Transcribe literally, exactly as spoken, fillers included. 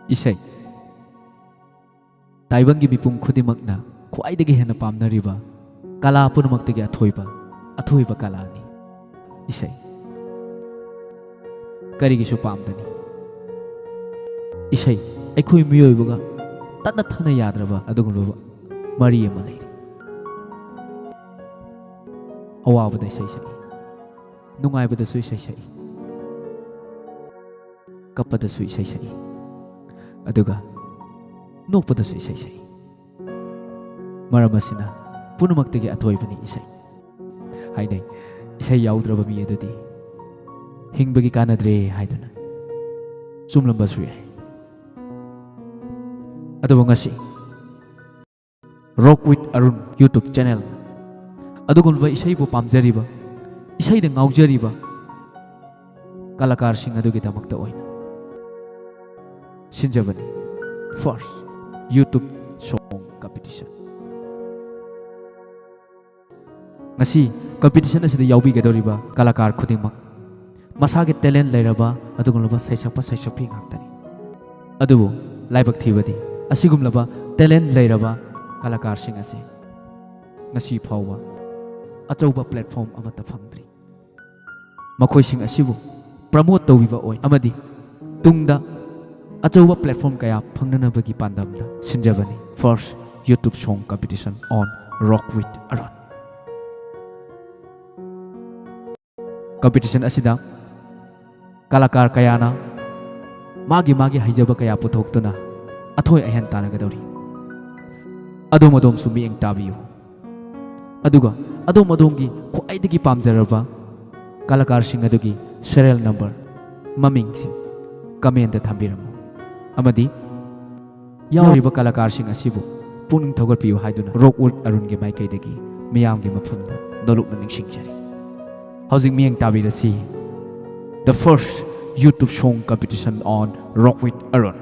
ꯏꯁꯩ꯫ ꯇꯥꯏꯕꯪꯒꯤ ꯃꯤꯄꯨꯝ ꯈꯨꯗꯤꯡꯃꯛꯅ ꯈ꯭ꯋꯥꯏꯗꯒꯤ ꯍꯦꯟꯅ ꯄꯥꯝꯅꯔꯤꯕ ꯀꯂꯥ ꯄꯨꯝꯅꯃꯛꯇꯒꯤ ꯑꯊꯣꯏꯕ, ꯑꯊꯣꯏꯕ ꯀꯂꯥꯅꯤ ꯏꯁꯩ꯫ ꯀꯔꯤꯒꯤꯁꯨ ꯄꯥꯝꯗꯅꯤ? ꯏꯁꯩ ꯑꯩꯈꯣꯏ ꯃꯤꯑꯣꯏꯕꯒ ꯇꯠꯅ ꯊꯥꯅ ꯌꯥꯗ꯭ꯔꯕ ꯑꯗꯨꯒꯨꯝꯂꯕ ꯃꯔꯤ ꯑꯃ ꯂꯩꯔꯤ꯫ ꯑꯋꯥꯕꯗ ꯏꯁꯩ ꯁꯛꯏ, ꯅꯨꯡꯉꯥꯏꯕꯗꯁꯨ ꯏꯁꯩ ꯁꯛꯏ, ꯀꯞꯄꯗꯁꯨ ꯏꯁꯩ ꯁꯛꯏ, ꯑꯗꯨꯒ ꯅꯣꯛꯄꯗꯁꯨ ꯏꯁꯩ ꯁꯛꯏ꯫ ꯃꯔꯝ ꯑꯁꯤꯅ ꯄꯨꯝꯅꯃꯛꯇꯒꯤ ꯑꯊꯣꯏꯕꯅꯤ ꯏꯁꯩ꯫ ꯍꯥꯏꯅꯩ, ꯏꯁꯩ ꯌꯥꯎꯗ꯭ꯔꯕ ꯃꯤ ꯑꯗꯨꯗꯤ ꯍꯤꯡꯕꯒꯤ ꯀꯥꯟꯅꯗ꯭ꯔꯦ ꯍꯥꯏꯗꯨꯅ꯫ ꯆꯨꯝꯂꯝꯕꯁꯨ ꯌꯥꯏ꯫ ꯑꯗꯨꯕꯨ ꯉꯁꯤ Rock with Arun YouTube channel ꯑꯗꯨꯒꯨꯝꯂꯕ ꯏꯁꯩꯕꯨ ꯄꯥꯝꯖꯔꯤꯕ, ꯏꯁꯩꯗ ꯉꯥꯎꯖꯔꯤꯕ ꯀꯂꯥꯀꯥꯔꯁꯤꯡ ꯑꯗꯨꯒꯤꯗꯃꯛꯇ ꯑꯣꯏꯅ ꯁꯤꯟꯖꯕꯅꯤ first YouTube song competition꯫ ꯉꯁꯤ competition ꯑꯁꯤꯗ ꯌꯥꯎꯕꯤꯒꯗꯧꯔꯤꯕ ꯀꯂꯥꯀꯥꯔ ꯈꯨꯗꯤꯡꯃꯛ ꯃꯁꯥꯒꯤ talent ꯂꯩꯔꯕ ꯑꯗꯨꯒꯨꯝꯂꯕ ꯁꯩꯁꯛꯄ ꯁꯩꯁꯛꯄꯤ ꯉꯥꯛꯇꯅꯤ꯫ ꯑꯗꯨꯕꯨ ꯂꯥꯏꯕꯛ ꯊꯤꯕꯗꯤ, ꯑꯁꯤꯒꯨꯝꯂꯕ talent ꯂꯩꯔꯕ ꯀꯂꯥꯀꯥꯔꯁꯤꯡ ꯑꯁꯤ ꯉꯁꯤ ꯐꯥꯎꯕ ꯑꯆꯧꯕ platform ꯑꯃꯠꯇ ꯐꯪꯗ꯭ꯔꯤ꯫ ꯃꯈꯣꯏꯁꯤꯡ ꯑꯁꯤꯕꯨ promote ꯇꯧꯕꯤꯕ ꯑꯣꯏꯅ ꯑꯃꯗꯤ ꯇꯨꯡꯗ ꯑꯆꯧꯕ platform ꯀꯌꯥ ꯐꯪꯅꯅꯕꯒꯤ ꯄꯥꯟꯗꯝꯗ ꯁꯤꯟꯖꯕꯅꯤ first YouTube song competition on Rock with Arun꯫ Competition ꯑꯁꯤꯗ ꯀꯂꯥꯀꯥꯔ ꯀꯌꯥꯅ ꯃꯥꯒꯤ ꯃꯥꯒꯤ ꯍꯩꯖꯕ ꯀꯌꯥ ꯄꯨꯊꯣꯛꯇꯨꯅ ꯑꯊꯣꯏ ꯑꯍꯦꯟ ꯇꯥꯟꯅꯒꯗꯧꯔꯤ꯫ ꯑꯗꯣꯝ ꯑꯗꯣꯝꯁꯨ ꯃꯤꯠꯌꯦꯡ ꯇꯥꯕꯤꯌꯨ꯫ ꯑꯗꯨꯒ ꯑꯗꯣꯝ ꯑꯗꯣꯝꯒꯤ ꯈ꯭ꯋꯥꯏꯗꯒꯤ ꯄꯥꯝꯖꯔꯕ ꯀꯂꯥꯀꯥꯔꯁꯤꯡ ꯑꯗꯨꯒꯤ serial number, ꯃꯃꯤꯡꯁꯤꯡ comment ꯊꯝꯕꯤꯔꯝꯃꯨ꯫ ꯑꯃꯗꯤ ꯌꯥꯎꯔꯤꯕ ꯀꯂꯥꯀꯥꯔꯁꯤꯡ ꯑꯁꯤꯕꯨ ꯄꯨꯛꯅꯤꯡ ꯊꯧꯒꯠꯄꯤꯌꯨ ꯍꯥꯏꯗꯨꯅ Rock with Arunꯒꯤ ꯃꯥꯏꯀꯩꯗꯒꯤ ꯃꯤꯌꯥꯝꯒꯤ ꯃꯐꯝꯗ ꯅꯣꯂꯨꯛꯅ ꯅꯤꯡꯁꯤꯡꯖꯔꯤ꯫ ꯍꯧꯖꯤꯛ ꯃꯤꯠꯌꯦꯡ ꯇꯥꯕꯤꯔꯁꯤ, the first YouTube song competition on Rock with Arun꯫